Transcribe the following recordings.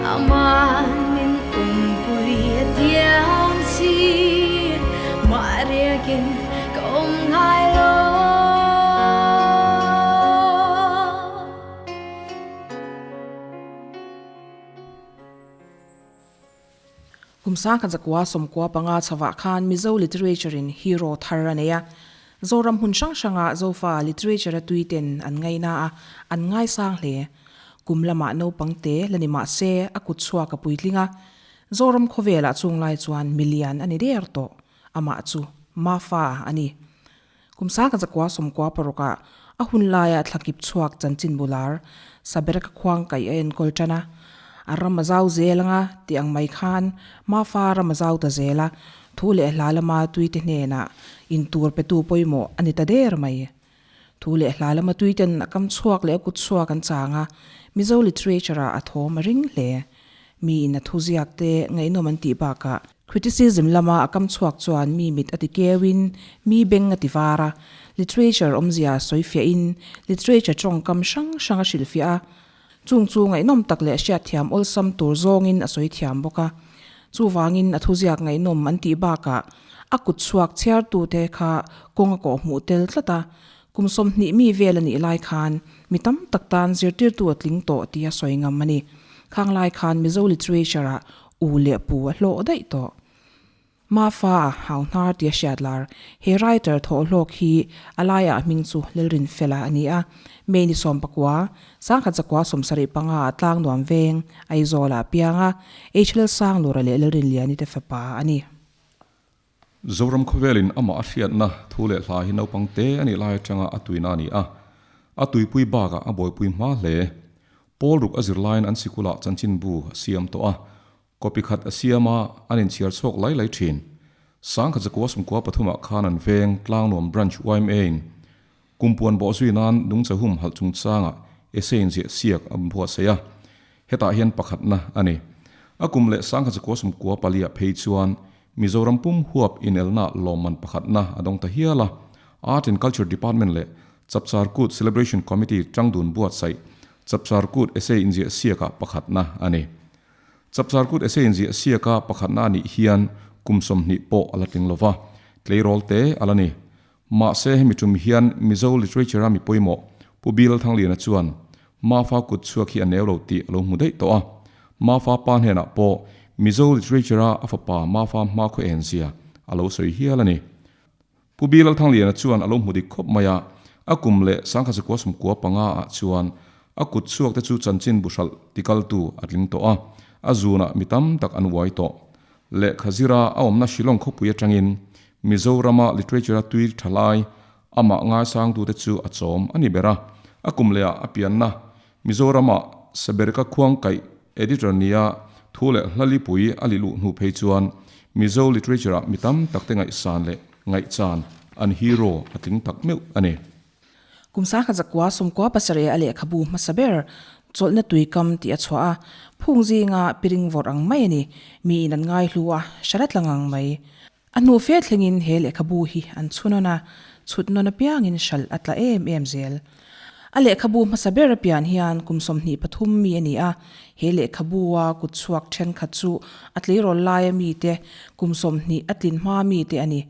Aman min awmpui a tiam si Mah riakin ka awm ngai lo. Kum 1995 chhovah khan Mizo literature-in hero thar a nei a. Zoram hmun hrang hranga Zofa literature-a tuiten an ngaina a, an ngaisang hle. Kum lamah naupang te la ni mah se a kut chhuak a puitling a. Zoram khawvelah chung lai chuan milian a ni der tawh. Amah chu Mafa a ni. Kum 1996 ah a hun laia thlakip chhuak chanchin bular Sabereka khuang kaih a enkawl tan a. A ram a zau zel anga tih ang mai khan Mafa ram a zau ta zel a, thu leh hla lama tuite hnenah intur petu pawimawh a ni ta der mai. Thu leh hla lama tuiten a kam chhuak leh a kut chhuak an chang a, Mizo literature-ah a thawm a ring hle. Miin a thuziak te ngaihnawm an tih bakah criticism lama a kam chhuak chuan mi mit a ti keuin mi beng a ti var a, literature awmzia sawifiahin literature tawngkam hrang hrang a hrilhfiah a, chung chu ngaihnawm tak leh hriatthiam awlsam tur zawngin a sawi thiam bawk a. Chuvangin a thuziak ngaihnawm an tih bakah a kut chhuak chhiartute kha kawng a kawhhmuh tel tlat a, Kum 20 mi vel a nih lai khan mi tam tak tan zirtirtu a tling tawh tih a sawi ngam a ni. Khang lai khan Mizo literature-ah u leh pu a hlawh daih tawh. Mafa a hau hnar tih a hriat lar. He writer thawhhlawk hi a laiah a hming chu Lalrinfela a ni a. May ni 19, 1975 ah Tlangnuam veng, Aizawlah a piang a, HL Sanglura leh Lalrinliani te fapa a ni. Zoram khawvelin amah a hriatna thu leh hla hi naupang te a nih lai atanga a tuina a ni a, a tuipui bakah a buaipui hma hle. Pawl ruk a zir laiin an sikulah chanchinbu a siam tawh a, copy khat a siam a, an inchhiar chhuak lai lai thin. 1993 ah khan an veng Tlangnuam Branch YMA-in Kumpuan bawhzui nan nungchahum halh chungchangah essay inziah siak a buatsaih a, hetah hian pakhatna a ni. A kum leh 1994 ah phei chuan Mizoram pum huap inelna lawmman pakhatna a dawng ta hial a, Art and Culture Department leh Chapchar Kut Celebration Committee tangdun buatsaih Chapchar Kut essay inziah siakah pakhatna a ni. Chapchar Kut essay inziah siaka pakhatna a nih hian kum 20 pawh a la tling lova, tleirawl te a la ni. Mahse hemi tum hian Mizo literature-a mi pawimawh Pu Bill Thangliana chuan Mafa kut chhuak hi a neu lo tih a lo hmu daih tawh a. Mafa pa hnenah pawh Mizo literature-a a fapa Mafa hmakhaw en zia a lo sawi hial a ni. Pu Bill Thangliana chuan a lo hmu dik khawp mai a, a kum leh 1995 ah chuan a kut chhuak te chu chanchin bu hralh tikaltu a tling tawh a, a zunah mi tam tak an uai tawh. Lehkha zira a awmna Shillong khawpui atangin Mizorama literature-a tui tha lai amah ngaisangtute chu a chawm a ni ber a. A kum lehah a pianna Mizorama Sabereka Khuangkaih editor nia thu leh hla lipui a li luh hnu phei chuan Mizo literature-ah mi tam takte ngaihsan leh ngaihchan an hero a tling tak meuh a ni. Kum 1997 a lehkhabu hmasa ber, Chawlhna Tuikam tih a chhuah a, phung zinga piring vawrh ang mai a ni. Miin an ngaihlu a, hra tlang ang mai. A hnu fe thlengin he lehkhabu hi an chhunawn a, chhut nawn apiangin hralh a tla em em zel. A lehkhabu hmasa ber a pian hian kum 23 mi a ni a, he lehkhabu a kut chhuak thenkhat chu a tleirawl laia mite, kum 20 a tlin hma mite a ni.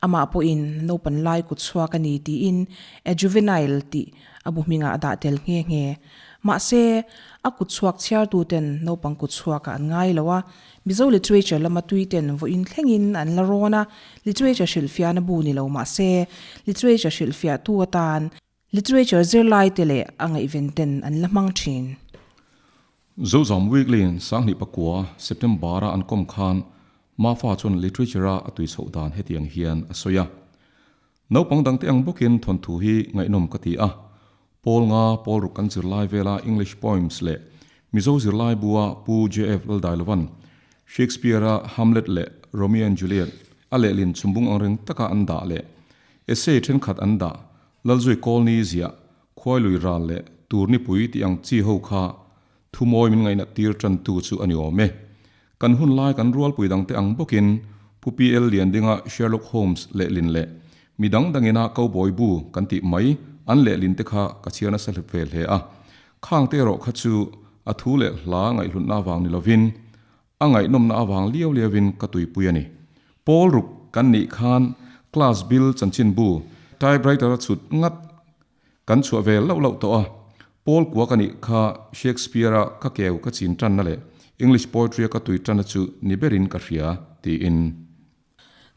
Amah pawhin naupan lai kut chhuak a ni tiin a juvenile tih a bu hmingah a dah tel nghe nghe. Mahse, a kut chhuak chhiartuten naupang kut chhuakah an ngai lo a, Mizo literature lama tuiten vawiin thlengin an la rawn a, literature hrilhfiahna bu ni lo mahse, literature hrilhfiahtu atan literature zirlaite leh a ngaihventen an la hmang thin. Zozam Weekly in 2009 September a an kawm khan Mafa chuan literature a a tui chhoh dan hetiang hian a sawi a. Naupang dangte ang bawkin thawnthu hi ngaihnawm ka ti a. Pawl nga, pawl ruk kan zirlai vela English poems leh Mizo zirlai bua Pu JF Laldailovan Shakespeare-a Hamlet leh Romeo and Juliet a lehlin chhumbung angreng taka an dah leh essay thenkhat an dah Lalzui Kawlni ziah Khuailui ral leh Turnipui tih ang chi ho kha thumawi min ngainat tir tantu chu a ni awm e. Kan hun lai kan rualpui dangte ang bawkin Pu PL Liandinga Sherlock Holmes lehlin leh mi dang dangina Cowboy bu kan tih mai an lehlin te kha ka chhiar nasa hlep ve hle a. Khang te erawh kha chu A thu leh hla ngaihhlutna avang ni lovin, a ngaihnawmna avang liau liauin ka tuipui a ni. Pawl ruk kan nih khan class bill chanchinbu typewriter a chhut ngat kan chhuah ve lauh lauh tawh a. Pawl kua ka nih kha Shakespeare-a ka keu ka chin tanna leh English poetry-a ka tui tanna chu ni berin ka hria, tiin.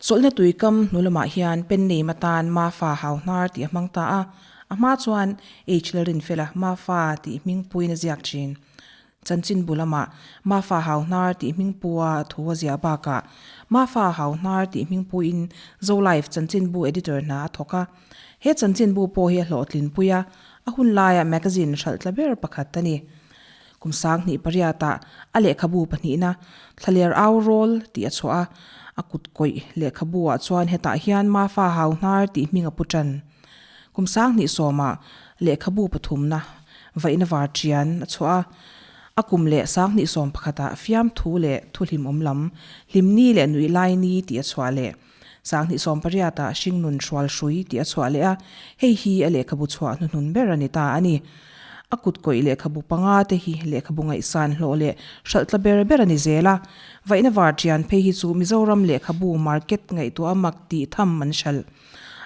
Chawlhna tuikam hnu lamah hian pen name atan Mafa hau hnar tih a hmang ta a, a hma chuan H Lalrinfela Mafa tih hming puiin a ziak thin. Chanchinbu lamah Mafa hau hnar tih hming pua thu a ziah bakah Mafa hau hnar tih hming puiin Zolife chanchinbu editor hna a thawk a. He chanchinbu pawh hi a hlawhtlinpui a, a hun laia magazine hralh tla ber pakhat a ni. Kum 2008-ah a lehkhabu pahnihna Thlaler Au Rawl tih a chhuah a, a kut kawih lehkhabu-ah chuan hetah hian Mafa Hau Hnar tih hming a pu tan. Kum 2010-ah lehkhabu pathumna Vaihna Var Ṭian a chhuah a, a kum leh 2011-ah Fiamthu leh Thuhlimawm Lam, Hlimni leh Nuihlaini tih a chhuah leh 2018-ah Hringnun Hrual Hrui tih a chhuah leh a, hei hi a lehkhabu chhuah hnuhnun ber a ni ta a ni. A kut kawih lehkhabu panga te hi lehkhabu ngaihsan hlawh leh hralh tla ber ber a ni zel a, Vaihna var ṭian phei hi chu Mizoram lehkhabu market ngaihtuah mak tih tham an hralh.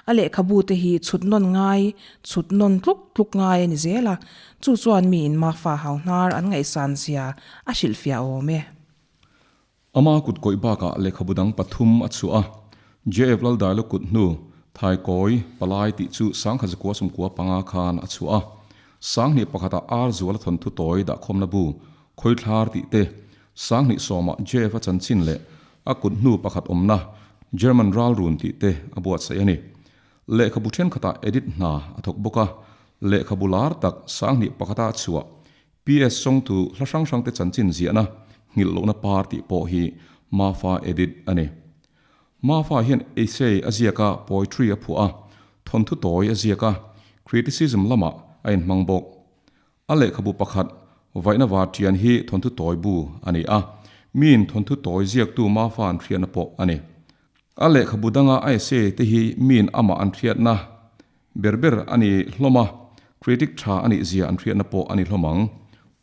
A lehkhabu te hi chhut nawn ngai, chhut nawn tluk tluk ngai a ni zel a, chu chuan miin Mafa hau hnar an ngaihsan zia a hrilhfiah awm e. Ama kut kawih bakah lehkhabu dang pathum a chhuah a, JF Laldailo kut hnu, Thaikawi, Palai tih chu 1995 khan a chhuah a. 2001 ah Ar Zuala thawnthu tawi dahkhawmna bu, Khawithlar tih te, 2010 ah JF a chanchin leh a kut hnu pakhat awmna, German Ralrun tih te a buatsaih a ni. Lehkhabu thenkhatah edit hna a thawk bawk a, lehkhabu lar tak 2001 a chhuah PS Songtu hla hrang hrangte chanchin ziahna nghilh lohna par tih pawh hi Mafa edit a ni. Mafa hian essay a ziak a, poetry a phuah a, thawnthu tawi a ziak a, criticism lamah a inhmang bawk. A lehkhabu pakhat, Vaihna Var Ṭian hi thawnthu tawi bu a ni a, miin thawnthu tawi ziaktu Mafa an hriatna pawh a ni. A lehkhabu danga a essay te hi miin amah an hriatna ber ber a ni hlawm a, critic tha a nih zia an hriatna pawh a ni hlawm ang.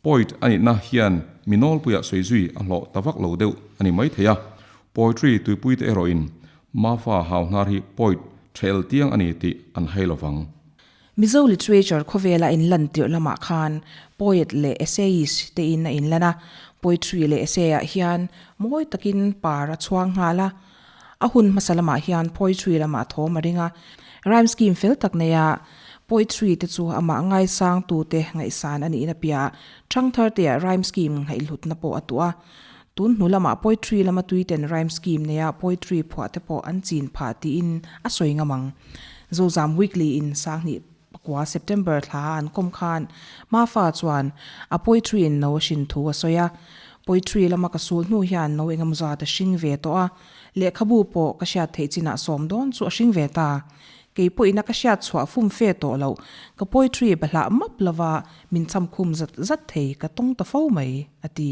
Poet a nihna hian mi nawlpuiah sawi zui a hlawh ta vak lo deuh a ni maithei a, poetry tuipuite erawhin Mafa hau hnar hi poet tha el tiang a ni tih an hai lo vang. Mizo literature khawvela inlan tirh lamah khan poet leh essayist tein a inlan a, poetry leh essay ah hian mawi takin par a chhuang nghal a. A hun hmasa lamah hian poetry lamah thawm a ring a, rhyme scheme fel tak neia poetry te chu amah ngaisangtute ngaihsan a nihna piahah thangthar te ah rhyme scheme ngaihhlutna pawh a tuah a. Tun hnu lamah poetry lama tuiten rhyme scheme neia poetry phuah te pawh an chin phah tiin a sawi ngam ang. Zozam Weekly in 2009 September thla an kawm khan Mafa chuan a poetry in no a hrin thu a sawi a. Poetry lama ka sul hnu hian no engemaw zat a hring ve tawh a, lehkhabu pawh ka hriat theih chinah sawm dawn chu a hring ve ta. Kei pawhin a ka hriat chhuah fum fe tawh loh, ka poetry bahlah map lova min cham khum zat zat thei ka tawng ta fo mai, a ti.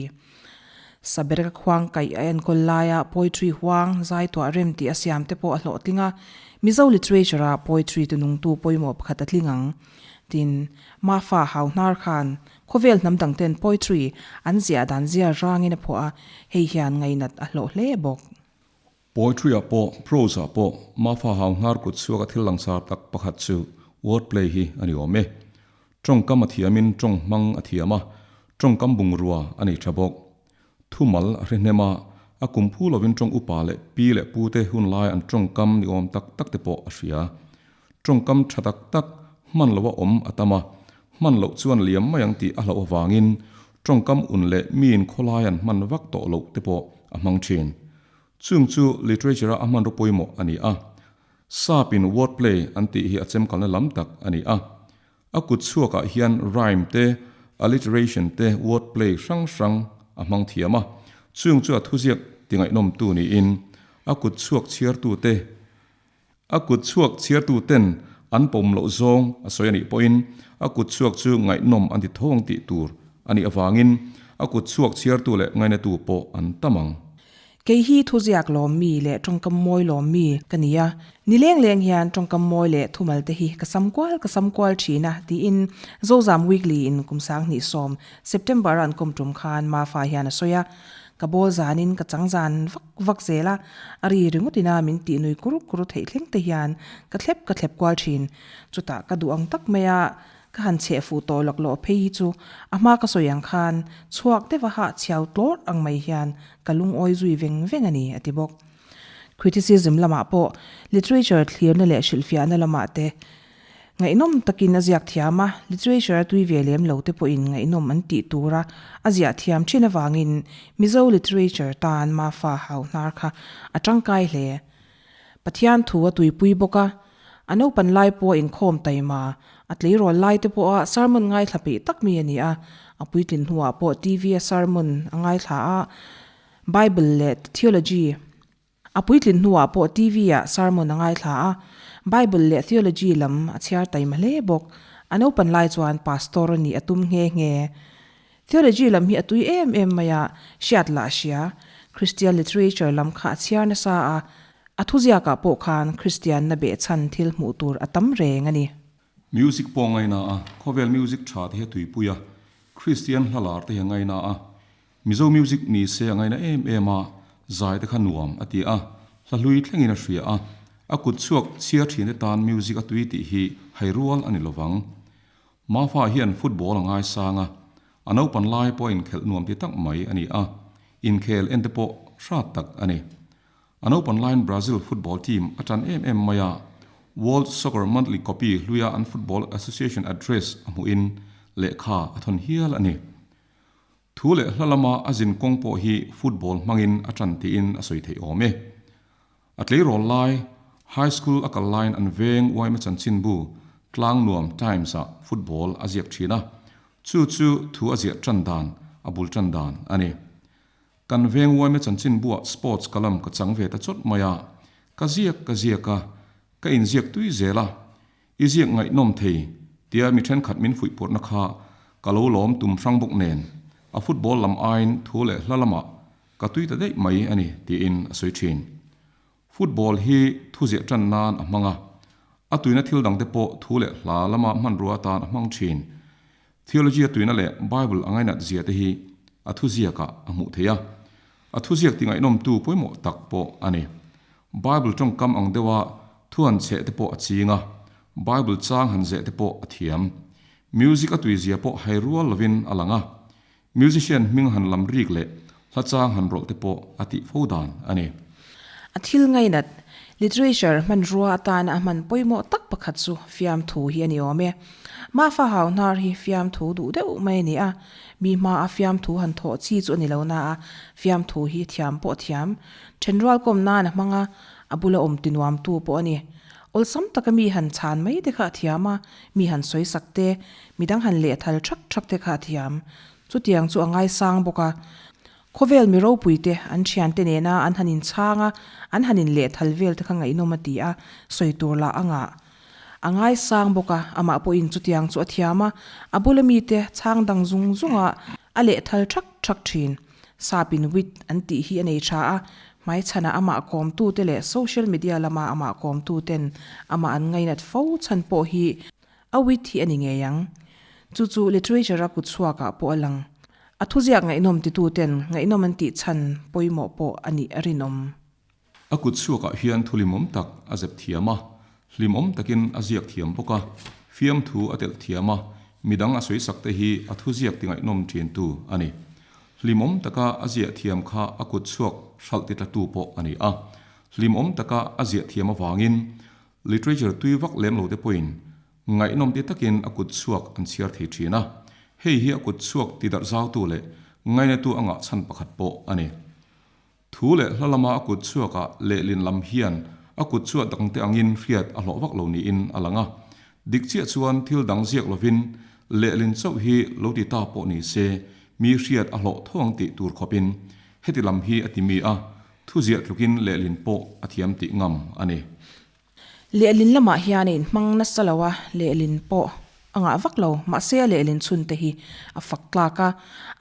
Sabereka khuang kaih a enkawl laia poetry huang zai tuah rem tih a siam te pawh a hlawhtling a, Mizo literature-a poetry tunungtu pawimawh pakhat a tling ang. Tin, Mafa hau hnar khan khawvel hnam dangten poetry an ziah dan zia rangin a phuah a, hei hian ngainat a hlawh hle bawk. Poetry-ah pawh, prose-ah pawh Mafa hau hnar kut chhuaka thil langsar tak pakhat chu wordplay hi a ni awm e. Tawngkam a thiamin tawng hmang a thiam a, tawngkam bungrua a nei tha bawk. Thumal a hre hnem a, a kum phu lovin tawng upa leh pi leh pute hunlai an tawngkam ni awm tak tak te pawh a hria. Tawngkam tha tak tak hman loha awm a tam a, hman loh chuan liam mai ang tih a hlauh avangin tawngkam un leh miin khawlai an hman vak tawh loh te pawh a hmang thin. Chung chu literature-a a hmanraw pawimawh a ni a. Sap-in wordplay an tih hi a chemkalna lam tak a ni a. A kut chhuakah hian rhyme te, alliteration te, wordplay hrang hrang a hmang thiam a. Chung chu a thuziak ti ngaihnawmtu niin a kut chhuak chhiartute A kut chhuak chhiartuten an pawm loh zawng a sawi a nih pawhin a kut chhuak chu ngaihnawm an ti tho ang tih tur a nih avangin a kut chhuak chhiartu leh ngainatu pawh an tam ang. Kei hi thuziak lawm mi leh tawngkam mawi lawm mi ka ni a, ni leng leng hian tawngkam mawi leh thumal te hi ka sam kual ka sam kual thin a, tiin Zozam Weekly in kum 2010 September a an kawm tum khan Mafa hian a sawi a. Ka bawl zanin ka chang zan vak vak zel a, a ri ringawt ina min tih nui kur kur theih thleng te hian ka thlep ka thlep kual thin. Chutah ka duh ang tak mai a, Ka han cheh fuh tawh laklawh phei hi chu a hma ka sawi ang khan chhuak deuh a hah chhiau tlawrh ang mai hian ka lungawi zui veng veng a ni, a ti bawk. Criticism lamah pawh literature thlirna leh hrilhfiahna lamah te ngaihnawm takin a ziak thiam a, literature a tui ve lem lo te pawhin ngaihnawm an tih tura a ziah thiam thin avangin Mizo literature tan Mafa hau hnar kha a tangkai hle. Pathian thu a tuipui bawk a, a naupan lai pawh a inkhawm taima, a tleirawl lai te pawha sermon ngaithla peih tak mi a ni a, a puitlin hnuah pawh TV a sermon a ngaithla a, Bible leh Theology A puitlin hnuah pawh TV ah sermon a ngaithla a, Bible leh Theology lam a chhiar taima hle bawk. A naupan lai chuan Pastor a nih a tum nghe nghe. Theology lam hi a tui em em mai a, hriat lah a hria. Christian literature lam kha a chhiar nasa a, a thuziakah pawh khan Kristianna behchhan thil hmuh tur a tam reng a ni. Music pawh ngaina a, khawvel music tha te hi a tuipui a, Kristian hla lar te hi a ngaina a, Mizo music ni se a ngaina em em a, zai te kha nuam a ti a, hla hlui thlengin a hria a, a kut chhuak chhiar thin te tan music a tui tih hi hai rual a ni lovang. Mafa hian football a ngaisang a, a naupan lai pawh a inkhelh nuam ti tak mai a ni a, inkhel en te pawh hrat tak a ni. A naupan laiin Brazil football team a tan em em mai a, World Soccer Monthly copy hluia an football association address a hmuhin lehkha a thawn hial a ni. Thu leh hla lama a zin kawng pawh hi football hmangin a tan tiin a sawi theih awm e. A tleirawl lai, High School a kal laiin an veng uaima chanchinbu Tlangnuam Times-ah football a ziak thin a, chu chu thu a ziah tan dan, a bul tan dan a ni. Kan veng uaima chanchinbuah sports column ka chang ve ta chawt mai a, ka ziak ka ziak a, ka inziak tui zel a, I ziak ngaihnawm thei tia mi thenkhat min fuihpawrhna kha ka lo lawm tum hrang bawk nen, a football lam aiin thu leh hla lamah ka tui ta daih mai a ni tiin a sawi thin. Football hi thu ziah tan nan a hmang a, a tuina thil dangte pawh thu leh hla lama hmanrua atan a hmang thin. Theology a tuina leh Bible a ngainat zia te hi a thuziakah a hmuh theih a, a thuziak ti ngaihnawmtu pawimawh tak pawh a ni. Bible tawngkam ang deuha thu han chheh te pawh a ching a, Bible chang han zeh te pawh a thiam. Music a tuizia pawh hai rual lovin a lang a, musician hming han lam rik leh hla chang han rawlh te pawh a tih fo dan a ni. A thil ngainat, literature, hmanrua atana a hman pawimawh tak pakhat chu fiamthu hi a ni awm e. Mafa hau hnar hi fiamthu duh deuh mai a ni a, mi hmaa fiamthu han thawh chi chu a ni lo na a, fiamthu hi thiam pawh a thiam. Thenrual kawm nan a hmang a, a bula awm ti nuamtu pawh a ni. Awlsam taka mi han chhan mai te kha a thiam a, mi han sawi sak te, midang han lehthal thak thak te kha a thiam. Chutiang chu a ngaisang bawk a. Khawvel mi ropui te, an thiante nena an han inchhang a, an han inlehthal vel te kha ngaihnawm a ti a, sawi tur lah a ngah. A ngaisang bawk a, amah pawhin chutiang chu a thiam a, a bula mite chhang dang zung zunga a lehthal thak thak thin. Sapin wit an tih hi a nei tha a, hmaichhanah amah kawmtute leh social media lama amah kawmtuten amah an ngainat fo chhan pawh hi a wit hi a ni ngei ang. Chu chu literature-a kutchhuakah pawh a lang. A thuziak ngaihnawm tituten ngaihnawm an tih chhan pawimawh pawh a nih a rinawm. A kutchhuakah hian thu hlimawm tak a zep thiam a, hlimawm takin a ziak thiam bawk a, fiamthu a telh thiam a, midang a sawisak te hi a thuziak ti ngaihnawm thintu a ni. Hlimawm taka a ziah thiam kha a kutchhuak hralh ti tlatu pawh a ni a. Hlimawm taka a ziah thiam avangin literature tui vak lem lo te pawhin ngaihnawm ti takin a kutchhuak an chhiar thei thin a, hei hi a kutchhuak ti darh zautu leh ngainatu a ngah chhan pakhat pawh a ni. Thu leh hla lama a kut chhuakah lehlin lam hian a kut chhuah dangte angin hriat a hlawh vak lo niin a lang a. Dik chiah chuan thil dang ziak lovin lehlin chauh hi lo ti ta pawh ni se mi hriat a hlawh tho ang tih tur khawpin heti lam hi a ti mi a, thu ziah tlukin lehlin pawh a thiam tih ngam a ni. Lehlin lamah hian a inhmang nasa lo a, lehlin pawh a ngah vak lo. Mahse a lehlin chhun te hi a fak tlak a,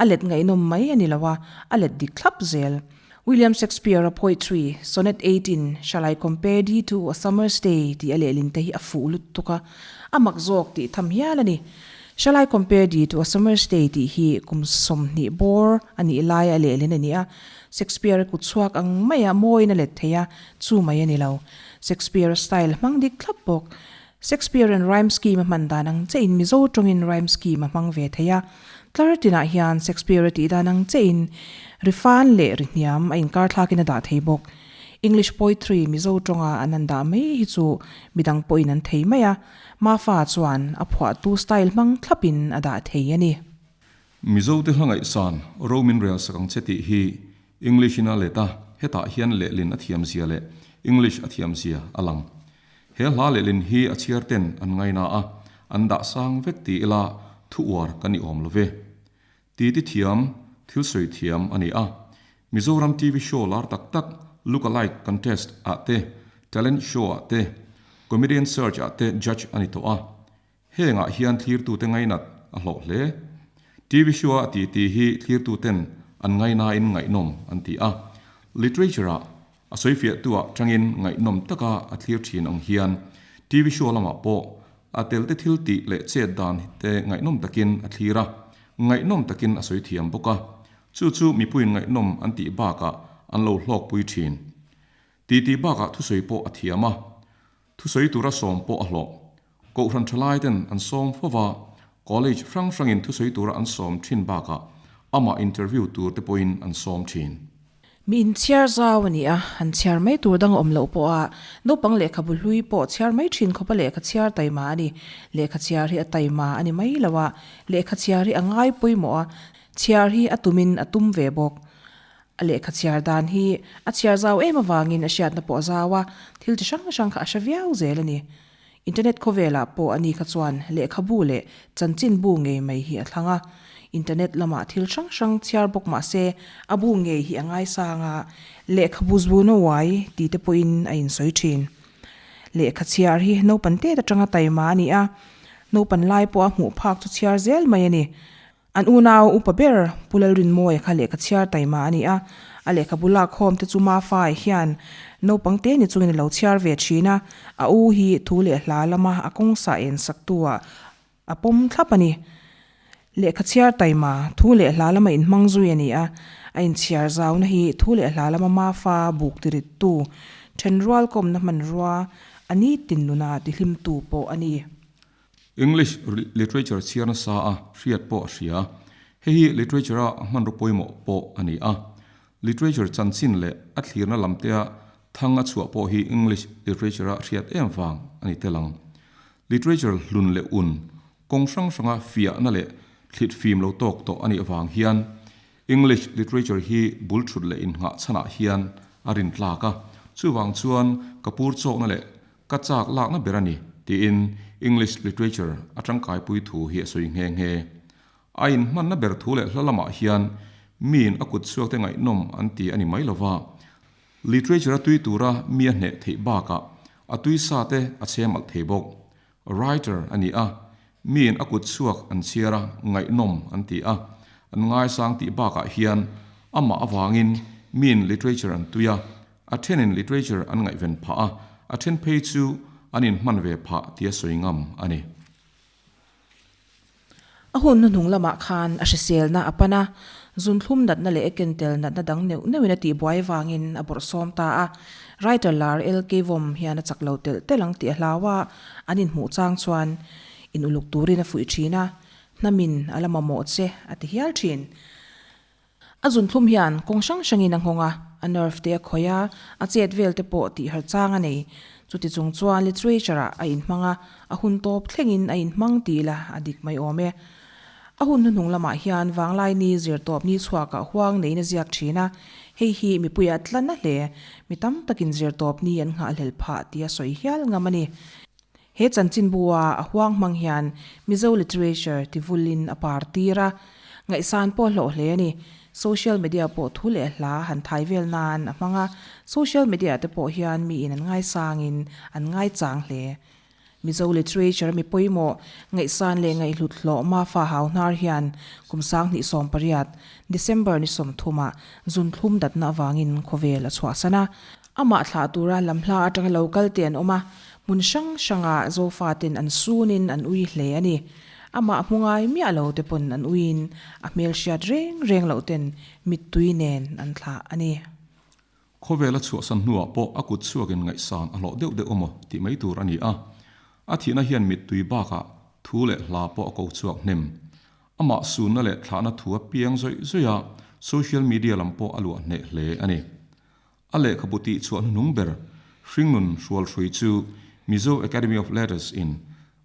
a let ngaihnawm mai a ni lo a, a let dik thlap zel. William Shakespeare-a poetry, Sonnet 18, Shall I Compare Thee to a Summer's Day tih a lehlin te hi a fuh lutuk a, a mak zawk tih tham hial a ni. Shall I Compare Thee to a Summer's Day tih hi kum 20 bawr a nih laia a lehlin a ni a, Shakespeare-a kut chhuak ang maia mawiin a let thei a, chu mai a ni lo. Shakespeare-a style hmang dik thlap bawk. Shakespeare-a'n rhyme scheme a hman dan ang chiahin Mizo tawngin rhyme scheme a hmang ve thei a. Tlar tinah hian Shakespeare-a tih dan ang chiahin ri fan leh ri hniam a inkar thlakin a dah thei bawk. English poetry Mizo tawnga an han dah mai hi chu midang pawhin an thei mai a, Mafa chuan a phuahtu style hmang thlapin a dah thei a ni. Mizote hla ngaihsan ro min rel sak ang che tih hi English in a let a, hetah hian lehlin a thiam zia leh English a thiam zia a lang. He hla lehlin hi a chhiar ten an ngaina a, an dah sang vek ti ila thu uar kan i awm lo ve. Titi thiam, thil sawi thiam a ni a. Mizoram TV show lar tak tak Look Alike Contest ah te, Talent Show ah te, Comedian Search ah te judge a ni tawh a. Hengah hian thlirtute ngainat a hlawh hle. TV show a titi hi thlirtuten an ngainain ngaihnawm an ti a. Literature-ah a sawifiahtuah tangin ngaihnawm taka a thlir thin ang hian TV show lamah pawh a telte thil tih leh chet dan te ngaihnawm takin a thlir a, ngaihnawm takin a sawi thiam bawk a. Chu chu mipuiin ngaihnawm an tih bakah an lo hlawkpui thin. Titi bakah thusawi pawh a thiam a. Thusawi tura sawm pawh a hlawh. Kohhran thalai ten an sawm fo va, college hrang hrangin thusawi tura an sawm thin bakah amah interview tur te pawhin an sawm thin. Mi inchhiar zau a ni a, han chhiar mai tur dang a awm loh pawh a, naupang lehkhabu hlui pawh chhiar mai thin khawpa lehkha chhiar taima a ni. Lehkha chhiar hi a taima a ni mai lo a, lehkha chhiar hi a ngai pawimawh a, chhiar hi a tumin a tum ve bawk. A lehkha chhiar dan hi a chhiar zau em avangin a hriatna pawh a zau a, thil chi hrang hrang kha a hre viau zel a ni. Internet khawvelah pawh ani kha chuan lehkhabu leh chanchinbu ngei mai hi a thlang a. Internet lamah thil hrang hrang chhiar bawk mah se a bu ngei hi a ngaisang a, lehkhabu zbuna uai ti te pawhin a insawi thin. Lehkha chhiar hi naupan tet atanga taima a ni a, naupan lai pawha hmuh phak chu chhiar zel mai a ni. An unau upa ber Pu Lalrinmawia kha lehkha chhiar taima a ni a, a lehkhabu lakkhawm te chu Mafai hian naupang te ni chungin a lo chhiar ve thin a, a u hi thu leh hla lama a kawngsa en saktu ah a pawm thlap a ni. Lehkha chhiar taima, thu leh hla lama inhmang zui a ni a, a inchhiar zauna hi thu leh hla lama Mafa buk tirittu, thenrual kawmna hmanrua, a nitin nuna tihlimtu pawh a ni. English literature chhiar nasa a hriat pawh a hria. Hei hi literature a hmanraw pawimawh pawh a ni a. Literature chanchin leh a thlirna lamtea thang a chhuah pawh hi English literature a hriat em vang a ni tel ang. Literature hlun leh un kawng hrang hranga fiahna leh thlit fim lo tawk tawh a nih avang hian English literature hi bul thut leh innghah chhanah hian a rintlak a. Chuvang chuan ka pur chawkna leh Ka chak lakna ber a ni, tiin English literature a tangkaipui thu hi a sawi nghe nghe. A inhmanna ber thu leh hla lamah hian miin a kut chhuakte ngaihnawm an ti a ni mai lova, literature a tui tura mi a hneh theih bakah a tui sa te a chhem alh thei bawk. Writer a ni a, miin a kut chhuak an chhiar a, ngaihnawm an ti a, an ngaisang tih bakah hian amah avangin miin literature an tui a, A thenin literature an ngaihven phah a, a then phei chu an inhman ve phah tia sawi ngam a ni. A hun hnuhnung lamah khan a hriselna a pan a, zunthlum natna leh ekentel natna dang neuh neuhin a tihbuai vangin a bawrhsawm ta a. Writer lar LK Vom hian a chak lo telh telh ang tih a hlau a, an inhmuh chang chuan in uluk turin a fuih thin a, hnamin a la mamawh che a ti hial thin. A zunthlum hian kawng hrang hrangin a nghawng a, a nerve te a khawih a, a chet vel te pawh tih har chang a nei. Chuti chung chuan literature-ah a inhmang a, a hun tawp thlengin a inhmang ti ila a dik mai awm e. A hun hnuhnung lamah hian vanglai ni zir tawp ni chhuakah huang neiin a ziak thin a, hei hi mipuiah a tla na hle. Mi tam takin zir tawp ni an nghahhlel phah tia sawi hial ngam a ni. He chanchinbua a huang hmang hian Mizo literature ti vulin a par tir a, ngaihsan pawh a hlawh hle a ni. Social media pawh thu leh hla han thai vel nan a hmang a, social media te pawh hian miin an ngaisangin an ngaichang hle. Mizo literature mi pawimawh ngaihsan leh ngaihhlut hlawh Mafa Hau Hnar hian kum 2018 December ni 30 ah zunthlum datna avangin khawvel a chhuahsan a. Amah thlah tura lam hla atanga lo kal te an awm a, hmun hrang hranga Zofa ten an sunin an ui hle a ni. Amah hmu ngai miah lo te pawn an uiin a hmelhriat reng reng loh ten mittui nen an thlah a ni. Khawvela chhuahsan hnuah pawh a kut chhuakin ngaihsan a hlawh deuh deuh emaw tih mai tur a ni a. A thihna hian mittui bakah thu leh hla pawh a ko chhuak hnem. Amah sunna leh thlahna thu a piang zawih zawih a, social media lam pawh a luah hneh hle a ni. A lehkhabu tih chhuah hnuhnung ber Hringnun Hrualhrui chu Mizo Academy of Letters in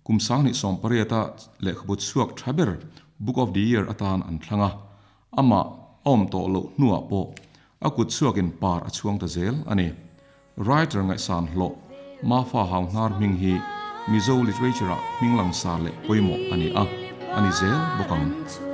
kum 2018 a lehkhabu chhuak tha ber Book of the Year atan an thlang a, amah a awm tawh loh hnuah pawh a kut chhuakin par a chhuang ta zel a ni. Writer ngaihsan hlawh Mafa Hau Hnar hming hi Mizo literature-ah hming langsar leh pawimawh a ni a, a ni zel bawk ang.